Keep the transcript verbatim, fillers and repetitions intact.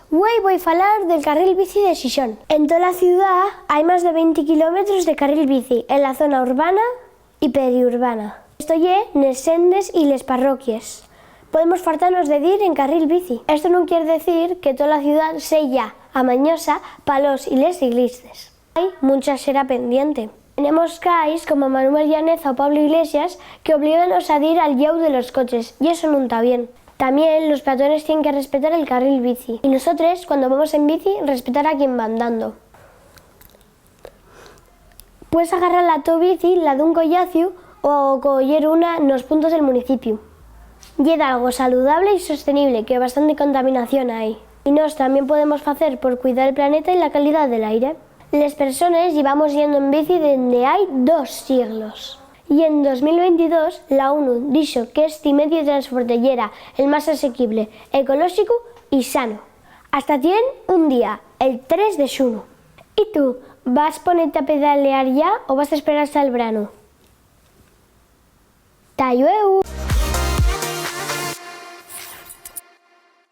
Güei voi falar del carril bici de Xixón. En tola ciudá hai más de venti kilómetros de carril bici en la zona urbana y periurbana. Esto ye nes sendes y les parroquies. Podemos fartanos de dir en carril bici. Esto nun quier decir que tola ciudá seya amañosa pa los y les ciclistes. Hai muncha xera pendiente. Tenemos cais como Manuel Llaneza o Pablo Iglesias que oblíganos a dir al llau de los coches, y eso nun ta bien. Tamién los peatones tienen que respetar el carril bici, y nosotres, cuando vamos en bici, respetar a quien va andando. Puedes agarrar la to bici, la d'un collaciu, o coyer una nos puntos del municipiu. Ye dalgo saludable y sostenible, que bastante contaminación hai. Y nós tamién podemos facer por cuidar el planeta y la calidá del aire. Les persones llevamos yendo en bici dende hai dos sieglos. Y en dos mil veintidós, la ONU dixo qu'esti medio de transporte yera el más asequible, ecolóxicu y sano. Hasta tien un día, el tres de xunu. ¿Y tú, vas ponete a pedalear yá o vas esperar hasta el branu? Ta llueu!